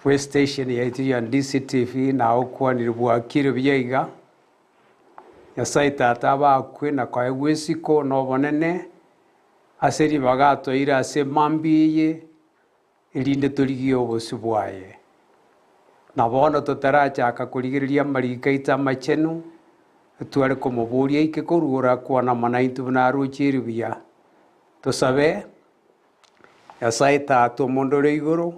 Bw'estation yaito ya DCTV nagokwanire bwakire buya iga. Nyasae Tata abakwe na koegwa esiko na obonene ase ribaga atoire ase emambia eye, erinde torigie obosio bwaye. Na bono totarachaka korigereria amariko aito amachenu, tware komoboria aike korwa orakwane amo naintwe buna aroche ere buya. Tosabe, Nyasae Tata omonde ore igoro,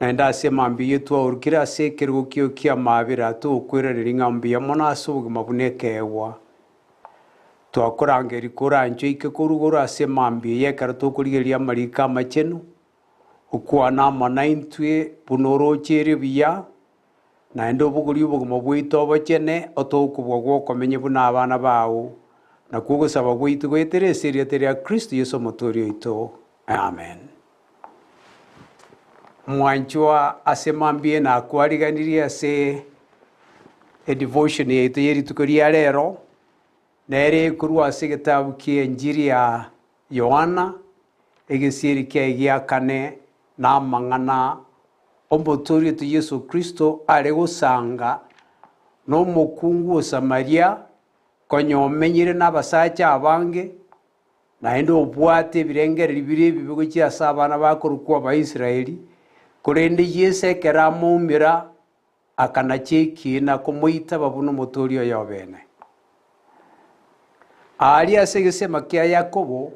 naende ase emambia eyio twaorokire ase ekerogo kiao ki'amaabera togokweraneria ng'a mbuya mono ase obogima buna ekeegwa. Twakorangeria koranche oike korwa igoro ase emambia eye ekero tokorigereria amariko amachenu, okwane amo naintwe buna oroche ere buya, naende obogorie obogima bwaito obochene, otoe okobua gw'okomenya buna abana bao, nakwo ogosaba gwaito goetera ase erieta ria Kristo Yeso Omotoori oito. Amen. Mwanchwa ase mambia nakwariganirie ase edevotion yaito ye rituko ria rero, nere ekorwa ase egetabu ki'enchiri ya Yohana, egesieri kiaye gia kane, na amang'ana Omotoori oito Yeso Kristo are gosanga nomokungu o Samaria, konya omenyire nabasacha abange, naende obwate ebirengererio bire ebibe gochia ase abana bakorokwa Abaisraeli, korende Yeso ekero amoumera, akanacha ekiina komoitaba buna Omotoori oye obene. Aaria ase egesema kia Yakobo,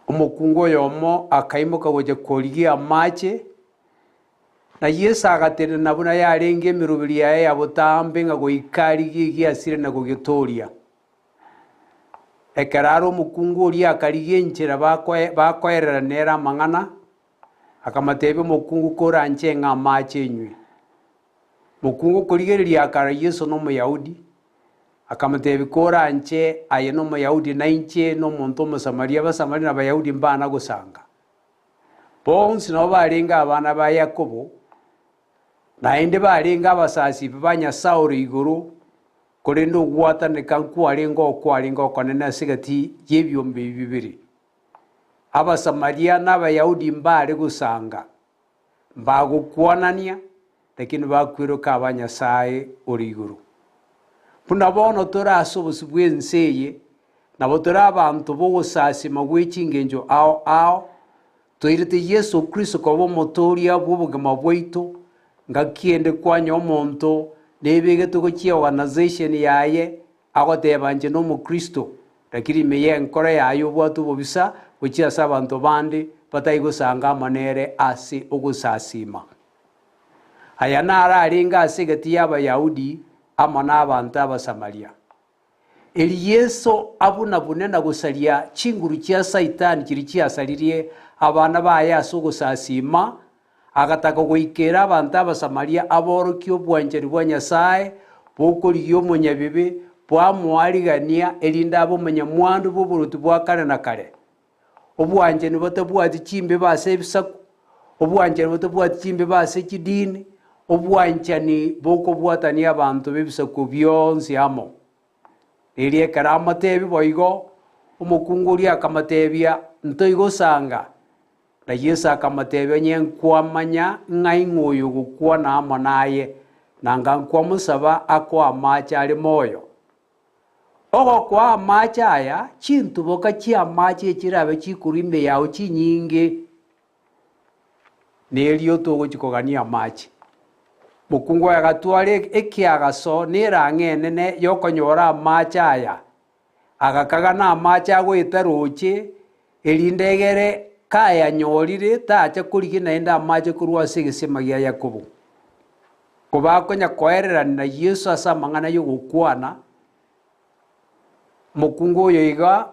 omokungu oyomo akaimoka gocha korigia amache, Na Yeso agatenena buna yarenge emeroberi yaye ya botambe ng'a goika arigie egiasire na kogetooria. Ekero are omokungu oria akarigia enchera bakoe bakoerera nere amang'ana, akamoteebia omokungu koranche ng'a amache enywe. Mokungu korigereria akarora Yeso na Omoyahudi, akamoteebia koranche aye na Omoyahudi na inche na omonto Omosamaria, Abasamaria na Abayahudi mbana gosanga. Bonsi nabo barenge abana ba Yakobo, naende barenge abasasibi ba Nyasae ore igoro, korende ogwataneka nkwarenge okwarenge okonene ase egati y'ebiombe ebi bibere. Abasamaria na Abayahudi mbare gosanga, mbagokwanania, lakini bakweroka aba Nyasae ore igoro. Buna bono tore ase obosio bw'ense eye, nabo tore abanto b'ogosasima gwe chingencho ao ao, toirete Yeso Kristo koba Omotooria bw'obogima bwaito, ngaki ende kwanya omonto nebegetwe gochia organization yaye agoteba inche nomokristo, lakini ime y'enkoro yaye obwate obobisa gochia ase abanto bande batari gosanga amo nere ase ogosasima. Aya naro arenge ase egati y'Abayahudi amo nabanto Abasamaria. Erio Yeso abuna-bune na gosaria chinguru chia Saitani chiria chiasaririe abana baye ase ogosasiima, agataka goikera abanto Abasamaria aborokie obwanchani bwa Nyasae bokorigia omonyabibe bwamoarigania erinde abe omonyamwandu bw'oboruoti bwa kare na kare. Obwanchani botabwati chimbebe ase ebisaku, obwanchani botabwati chimbebe ase chidini, obwanchani bokobwatania abanto b'ebisaku bionsi amo. Erio ekero amotebi boigo, omokungu oria akamotebia, Ntoigosanga. Na Yeso akamotebia, Onye nkwamanya ng'a ing'o oyo ogokwana amo naye, nanga nkwamosaba akoe amache are moyo. Ogokoa amache aya, chintuboka chi'amache echirabe chikorwa ime yao chinyinge, nerio togochia kogania amache. Mokungu oyo agatwara ekiagaso na erang'o enene y'okonyora amache aya, agakaga namache agoeta roche, erinde egere kayanyorire tacha korigia naende amache korwa ase egesima gia Yakobo. Kobakonya koererania na Yeso ase amang'ana y'ogokwana, omokungu oyo iga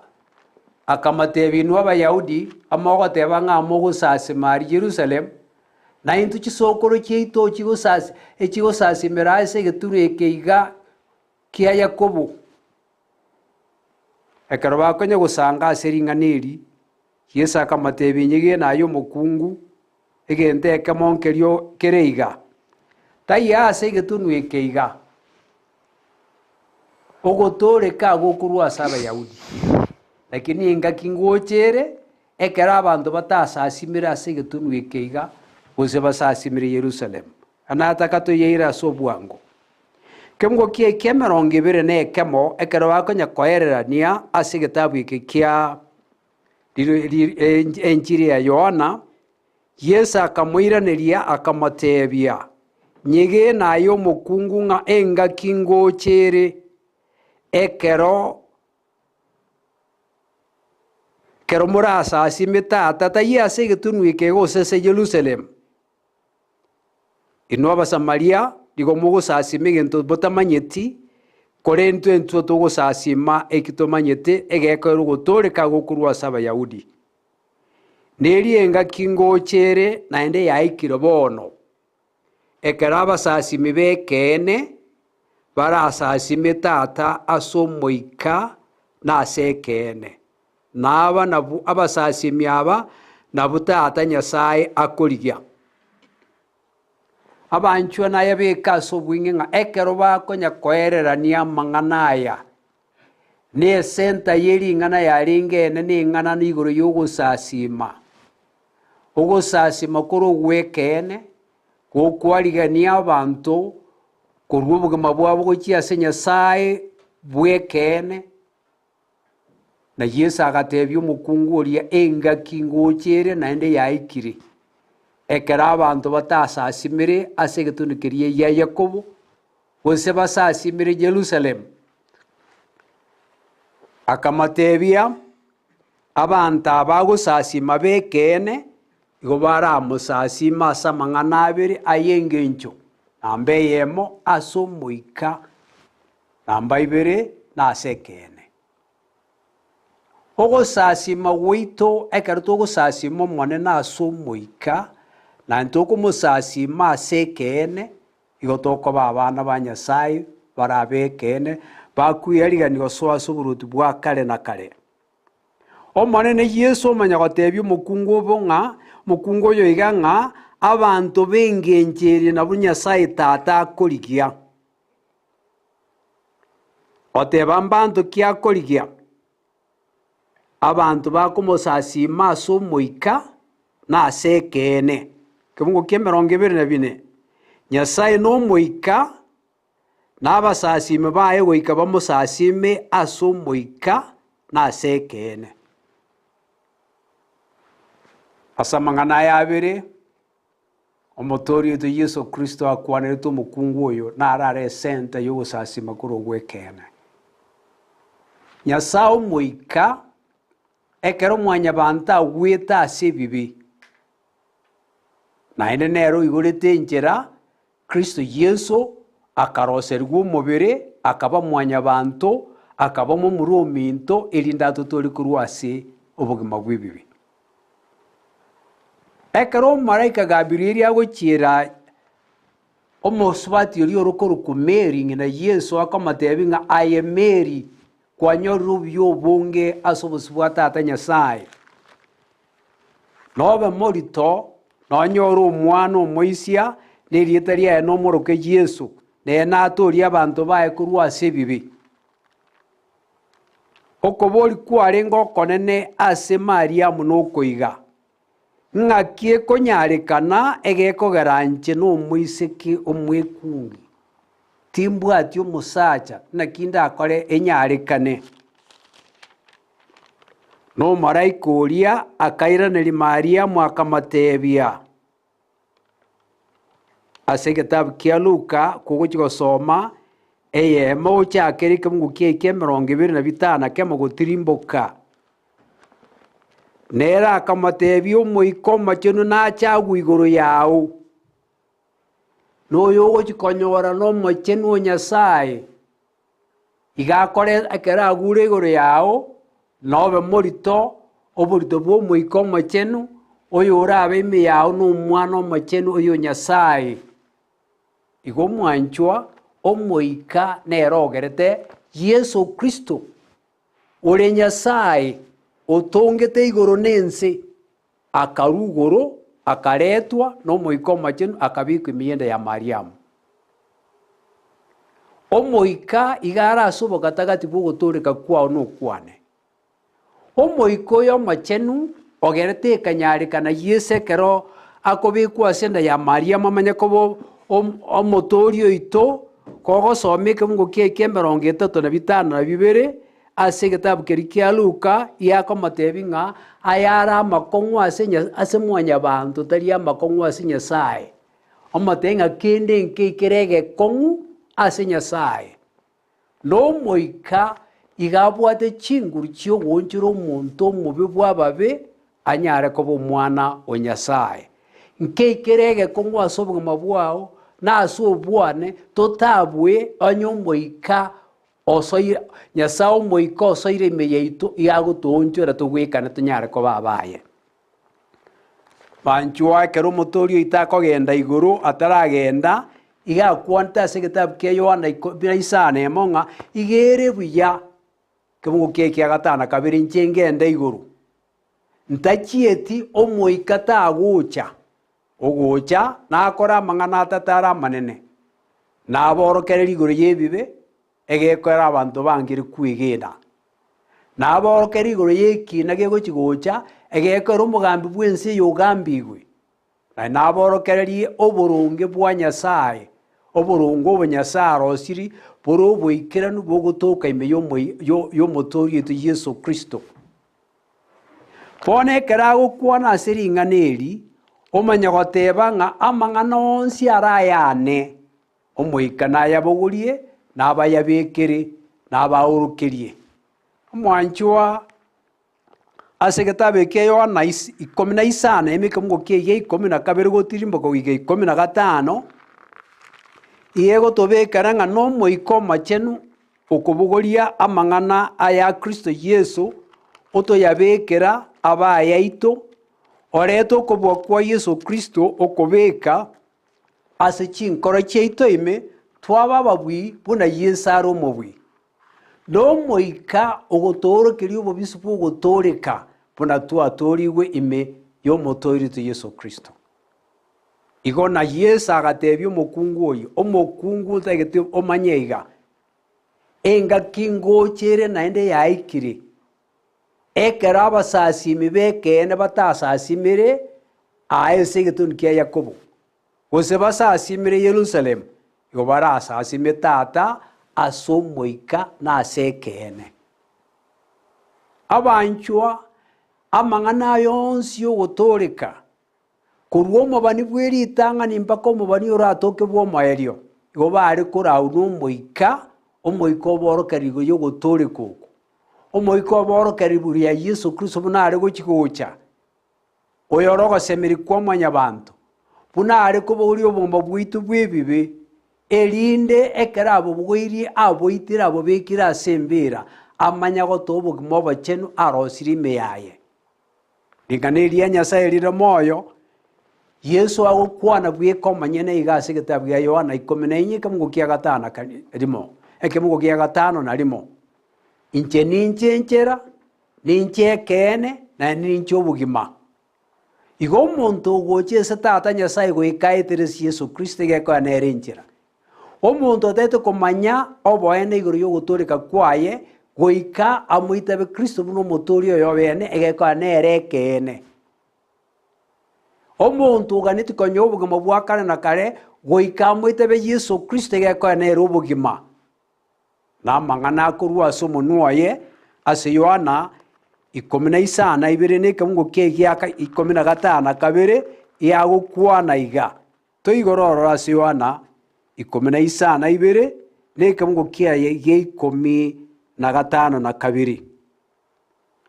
akamoteebia, Inwe Abayahudi, amogoteba ng'a mogosasima aria Yerusalemu, na intwe chisokoro chiaito chigosasi echigosasimera ase egetunwa eke iga kia Yakobo. Ekero bakonya gosanga ase ring'ana eri, Yeso akamoteebia, Inyegena aye omokungu, egento ekemo nkerio kere iga, taiyo ase egetunwa eke iga, ogotooreka gokorwa ase Abayahudi. Lakini engaki ngocha ere, ekero abanto batasasimire ase egetunwa eke iga, gose basasimire Yerusalemu. Na nataka toyeire ase obwango. Ekemungo kiaye ki'emerongo ebere na ekemo, ekero bakonya koererania ase egetabu eke kia Enchiri ya Yohana, Yeso akamoiraneria, akamoteebia, Nyegena aye omokungu ng'a engaki ngocha ere, ekero ekero morasasime Tata, taiyo ase egetunwa eke gose ase Yerusalemu. Inwe Abasamaria nigo mogosasima egento motamanyeti, korende intwe togosasima eki tomanyete, egekoerwa ogotooreka gokorwa ase Abayahudi. Neria engaki ngocha ere, naende yaikire bono, ekero abasasimi b'ekeene barasasime Tata ase Omoika na ase ekeene. Na aba nabwo abasasimi aba nabwo Tata Nyasae akorigia. Abanchwa nayabeke ase obweng'e ng'a ekero bakonya koererania amang'ana aya, na esenta ye ring'ana yarenge ene neng'ana igoro y'ogosasima. Ogosasima kore ogw'ekeene, gokwarigania abanto korwa obogima bwabo gochia ase Nyasae bw'ekeene, Na Yeso agatebia omokungu oria, Engaki ngocha ere naende yaikire, ekero abanto batasasimire ase egetunwa keria gia Yakobo, gose basasimire Yerusalemu. Akamotebia, Abanto aba bagosasima b'ekeene, igo baramosasime ase amang'ana abere ay'engencho, namba eyemo ase Omoika, Namba ibere, nase ekeene. Ogosasima gwaito ekero togosasima Omonene ase Omoika, naende tokomosasima ase ekeene, igo tokoba abana ba Nyasae bare ab'ekeene, bakwiyarigania gosoa ase oboruoti bwa kare na kare. Omonene Yeso omanya gotebia omokungu obo ng'a, omokungu oyo iga ng'a, abanto b'engencho ere nabwo Nyasae Tata akorigia. Oteba mbanto ki akorigia? Abanto bakomosasiima ase omoika na ase ekeene. Ekemungo kia emerongo ebere na bine, Nyasae nomoika, na abasasiimi baye goika bamosasiime ase omoika na ase ekeene. Ase amang'ana aya abere. Omotooria oito Yeso Kristo akwanerete omokungu oyo narare esenta y'ogosasima korwa ogw'ekeene. Nyasae Omoika, ekero mwanyabanto agwete ase ebibe, naende nere oigorete enchera, Kristo Yeso akaroserigwa omobere, akaba mwanyabanto, akaba momura ominto, erinde atotoorie korwa ase obogima bw'ebibe. Ekero omomalaika Gabirieli agochiera omosubati oria ore korokwa Meri, ng'ina Yeso, akamotebia ng'a aye Meri, kwanyorire obuya obonge ase obosio bwa Tata Nyasae. Nobe morito, nonyore omwana omoisia, na erieta riaye nomoroke Yeso, nere natoorie abanto baye korwa ase ebibe. Okoboria kwarenge okonene ase Mariamu nokoiga, Ng'aki ekonyarekana egekogera inche nomoiseke omwekungi, timbwati omosacha, naki ndakore enyarekane? Nomolaika oria akairaneria Mariamu akamotebia, Ase egetabu kia Luka kogochia gosoma eyemo ochakere ekemungu kiaye kia emerongo ebere na bitano na kemo gotirimboka. Nere akamotebia Omoika Omochenu nache agwo igoro yao, na oyo ogochia konyora nomochenu o Nyasaye. Iga akore ekero agure igoro yao, nobe morito, oborito bw'Omoika Omochenu, oyorabe ime yao na Omwana Omochenu oyo o Nyasae. Igo omwanchwa, Omoika nere ogerete Yeso Kristo, ore Nyasae, otongete igoro na ense, akarwa igoro, akaretwa n'Omoika Omochenu, akabekwa ime y'enda ya Mariamu. Omoika iga are ase obogatagati bw'ogotooreka kwao na okwane. Omoika oyo Omochenu. Ogerete ekanyarekana Yeso ekero akobekwa ase enda ya Mariamu amanye koba Omotoori oito, kogosoma ekemungo kiaye kia emerongo etato na bitano na bibere, ase egetabu keria kia Luka, giakomotebia ng'a ayare amakong'u ase Nya ase mwanyabanto tari amakong'u ase Nyasae. Omotebie ng'a kende nkei kere egekong'u ase Nyasae. Na Omoika iga abwate chinguru chi'ogoonchora omonto omobe bw'ababe anyare koba omwana o Nyasae. Nkei kere egekong'u ase obogima bwao na ase obwane totabue onye Omoika osoire Nyasae Omoika osoire ime yaito iga agotoonchora togwekane tonyare koba abaye. Banchwa ekero omotoori oito akogenda igoro ataragenda, iga akwanete ase egetabu kia Yohana ikomi na isano emo ng'a iga ere buya kebungo kiaye kia gatano na kabere inche ngende igoro. Ntachieti omoika tagocha, ogocha nakore amang'ana atato are amanene, naborokererie igoro y'ebibe, egekora abanto bangire kwegena. Nabaorokerie igoro y'ekiina gegochi gocha, egekora omogambi bw'ense eye ogambigwe. Na naborokererie oboronge bwa Nyasae, oboronge obo Nyasae arosirie bore oboikeranu bogotoka ime y'omoi y'Omotoori oito Yeso Kristo. Bono ekero agokwana ase ring'ana eri, omanye goteba ng'a amang'ana onsi are ayane. Omoika nayabogorie, na abayabekere, na abaorokerie. Omwanchwa ase egetabu ekia Yohana is ikomi na isano ime ekemungo kiaye gia ikomi na kabere gotirimboka goika ikomi na gatano, iga egotobekera ng'a na Omoika Omochenu okobogoria amang'ana aya Kristo Yeso, otoyabekera abe ayaito, orete okobua kwa Yeso Kristo okobeka Ase chinkoro chiaito ime twaba ababui buna Yeso are omobui, na Omoika ogotoorokeria obobisi bw'ogotooreka buna twatoorigwe ime y'Omotoori oito Yeso Kristo. Igo na Yeso agatebia omokungu oyio, Omokungu otagete omanye iga, engaki ngocha ere naende yaikire, ekero abasasimi b'ekeene batasasimire aa ase egetoni kia Yakobo, gose basasimire Yerusalemu, igo barasasime Tata ase omoika na ase ekeene. Abanchwa, amang'ana aya onsi y'ogotooreka, korwa omobani bwe ritang'ani mpaka omobani oratoke bw'omoerio, igo bare korau nomoika, omoika oborokereria igoro y'ogotooreka oko. Omoika oborokereria buya Yeso Kristo buna are gochia gocha. Oyore ogosemeria kwa mwanyabanto, buna are kobogoria obomba bwaito bw'ebibe, erinde ekero abobogoirie aboitire abobekire ase embeera, amanye gotoa obogima obochenu arosirie ime yaye. Ring'ana eri ria Nyasae rire moyo, Yeso agokwana bweka omonyene iga ase egetabu gia Yohana ikomi na inye ekemungo kia gatano na rimo, ekemungo gia gatano na rimo, Inche ninche enchera, Ninche ekeene, naende ninche obogima. Igo omonto ogocha ase Tata Nyasae goika aetere ase Yeso Kristo egekoya nere enchera. Omonto otagete komanya oboene igoro y'ogotooreka kwaye, goika amoitabe Kristo buna Omotoori oye obeene, egekoya nere ekeene. Omonto oganetie konya obogima bwa kare na kare, goika amoitabe Yeso Kristo egekoya nere obogima. Na amang'ana akorwa ase omonwa oye ase Yohana ikomi na isano na ibere na ekemungo kiaye giaka ikomi na gatano na kabere, yagokwana iga. Toigore ororo ase Yohana ikomi na isano na ibere na ekemungo kiaye gia ikomi na gatano na kabere.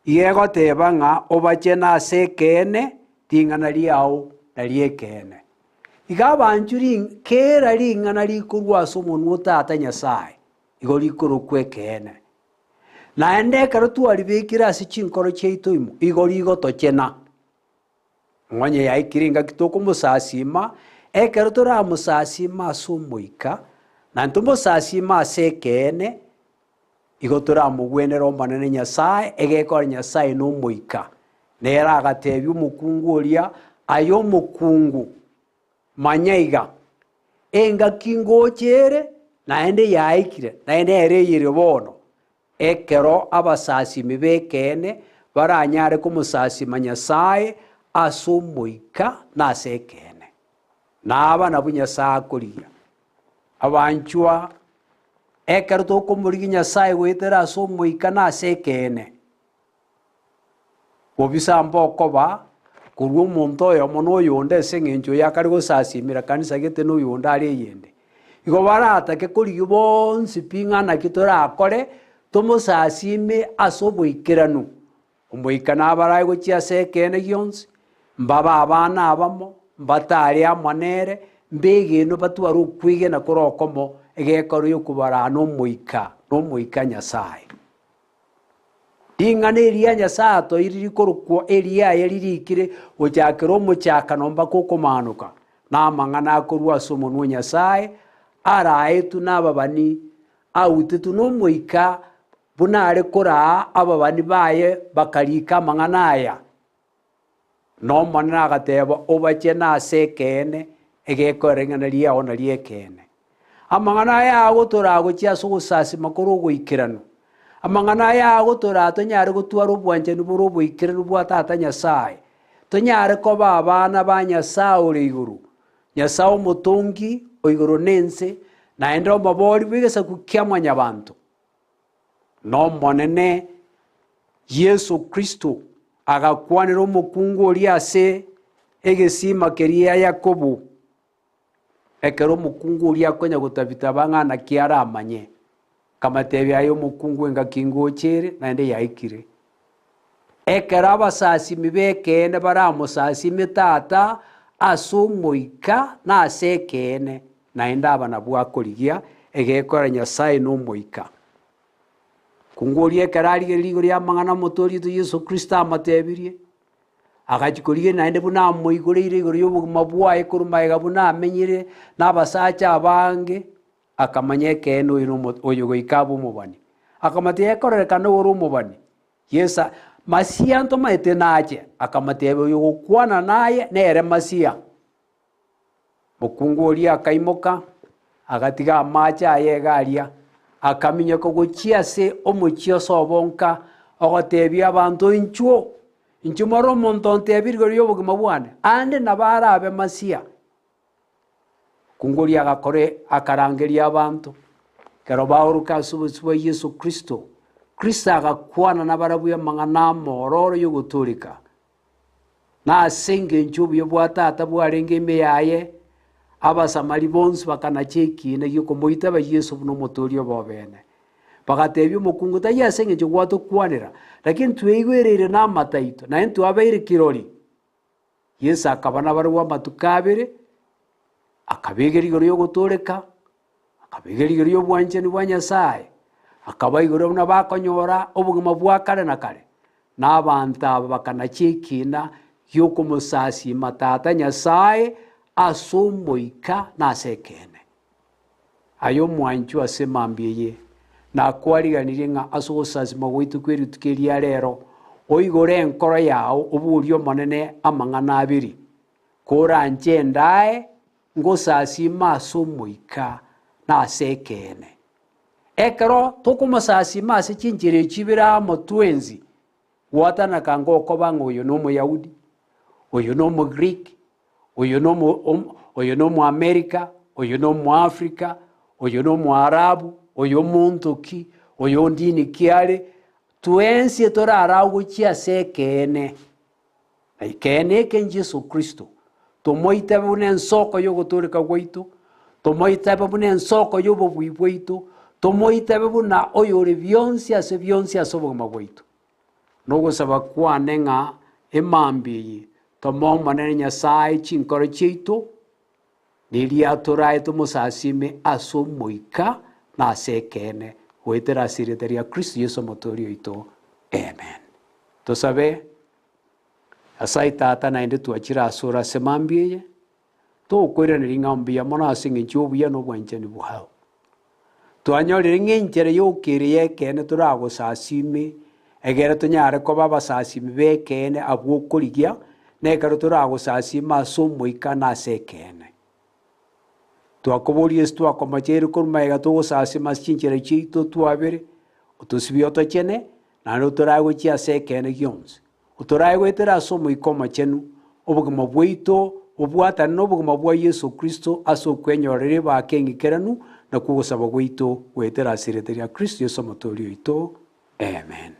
Iga egoteba ng'a obachene ase ekeene, ring'ana riao nario ekeene. Iga abanchwa ring kera ring'ana rikorwa ase omonwa o Tata Nyasae, igo rikorokwa ekeene. Naende ekero twaribekire ase chinkoro chiaito ime, igo rigotochena. Onye yaikire engaki tokomosasiima, ekero toramosasiime ase Omoika, na ntomosasiime ase ekeene, igo toramogwenere Omonene Nyasae, egekora Nyasae n'Omoika. Nere agatebia omokungu oria, Aye omokungu, manya iga, engaki ngocha ere, naende yaikire, naende ere eyere bono, Ekero abasasimi b'ekeene baranyare komosasima Nyasae ase omoika na ase ekeene. Na aba nabwo Nyasae akorigia. Abanchwa, ekero tokomorigia Nyasae goetera ase omoika na ase ekeene, bobisa mbokoba korwa omonto oyomo na oyonde ase eng'encho oyo akare gosasimera kanisa gete na oyonde are eyende. Igo baratake korigia bonsi pi ng'a naki torakore, tomosasime ase oboikeranu. Omoika nabarae gochia ase ekeene gionsi, mbabe abana abamo, mbatare amo nere, mbegenwe batware okwegena kore okomo, egekoro y'okobaraa nomoika, nomoika Nyasae. Ring'ana eria Nyasae atoire rikorokwa eriaye ririkire gochakera omochakano mpaka okomaanoka, na amang'ana akorwa ase omonwa o Nyasae, araetwe nababani, autetwe n'Omoika buna are koraa ababani baye bakariika amang'ana aya. Na Omonene agateba, Obachene ase ekeene, egekora ring'ana riao nario ekeene. Amang'ana aya agotoraa gochia ase ogosasima kore ogoikeranu. Amang'ana aya agotoraa tonyare gotwara obwanchani bore oboikeranu bwa Tata Nyasae, tonyare koba abana ba Nyasae ore igoro, Nyasae omotongi o igoro na ense, naende omobori bw'egesaku kia mwanyabanto. N'Omonene Yeso Kristo agakwanera omokungu oria ase egesima keria Yakobo, ekero omokungu oria akonya gotabitaba ng'a naki aramanye, akamatebia aye omokungu engaki ngocha ere, naende yaikire. Ekero abasasimi b'ekeene baramosasime Tata ase omoika na ase ekeene, naende aba nabwo akorigia egekora Nyasae nomoika. Kungu oria ekero arigereria igoro y'amang'ana omotoori oito Yeso Kristo amotebirie, agachia korigereria naende buna amoigoreire igoro y'obogima bwaye korwa magega buna amenyire na abasacha abange, akamanya ekeene oyo nomo oyo goika abe omobani. Akamotebia ekororekana ore omobani, Yeso Masia ntomaete nache, akamotebia oyo ogokwana naye nere Masia. Mokungu oria akaimoka, agatiga amache aye iga aria, akaminyoka gochia ase omochie ase obonka, ogotebia abanto, Inchuo, inchuo more omonto ontebirie igoro y'obogima bwane, aande nabo arabe Masia. Mokungu oria agakora akarangeria abanto, ekero baoroka ase obosio bwa Yeso Kristo, Kristo agakwana nabarabwo amang'ana amororo y'ogotooreka. Na ase engencho obuya bwa tata bwarenge ime yaye, Abasamari bonsi bakanacha ekiina gi'okomoitaba Yeso buna Omotoori obo obene. Bagatebia omokungu, Taiyo ase engencho gwatokwanera, lakini tweigwereire namate aito, naende twabeire kirori. Yeso akaba nabarabwo amatuko abere, akabegeria igoro y'ogotooreka, Akabegeria igoro y'obwanchani bwa Nyasae, akabaigora buna bakonyora obogima bwa kare na kare, na abanto aba bakanachia ekiina gi'okomosasiima Tata Nyasae ase omoika na ase ekeene. Aye omwanchwa ase mambia eye, nakwariganirie ng'a ase ogosasima gwaito kwe rituko eria rero, oigore enkoro yao oborie Omonene amang'ana abere, koranche endae Ngosasiima ase omoika na ase ekeene. Ekero tokomosasiima ase chinchera echi ibere amo twensi, gwatanaka ngokoba ng'a oyo nomoyahudi, oyo nomogreek, oyo nomo oyo nomoamerika, oyo nomoafrika, oyo nomoarabu, oyo omonto ki, oyo ndini ki are, twensi torarau gochia ase ekeene. Na ekeene eke n'Yeso Kristo, tomoitabe buna ensoko y'ogotooreka gwaito, tomoitabe buna ensoko y'obobui bwaito, tomoitabe buna oyore bionsi ase bionsi ase obogima bwaito. Nogosaba kwane ng'a emambia eye tomoe Omonene Nyasae chinkoro chiaito, neria torae tomosasime ase omoika na ase ekeene, goetera ase erieta ria Kristo Yeso Omotoori oito. Amen. Tosabe. Nyasae Tata, naende twachire asore ase mambia eye, tokoiraneria ng'a mbuya mono ase eng'encho y'obuya na obwanchani bwao. Twanyorire ng'a enchera yoka ere y'ekeene toragosasime, egere tonyare koba abasasimi b'ekeene abwo okorigia, na ekero toragosasime ase omoika na ase ekeene. Twakoboria ase twakomocheire korwa magega togosasima ase chinchera chiaito twabere, otosibie otochene. Naende otorae gochia ase ekeene gionsi, otorae goetera ase Omoika Omochenu, obogima bwaito bobwatane nobogima bwa Yeso Kristo ase okwenyorera ebaaka eng'ikeranu, nakwo ogosaba gwaito goetera ase erieta ria Kristo Yeso Omotoori oito. Amen.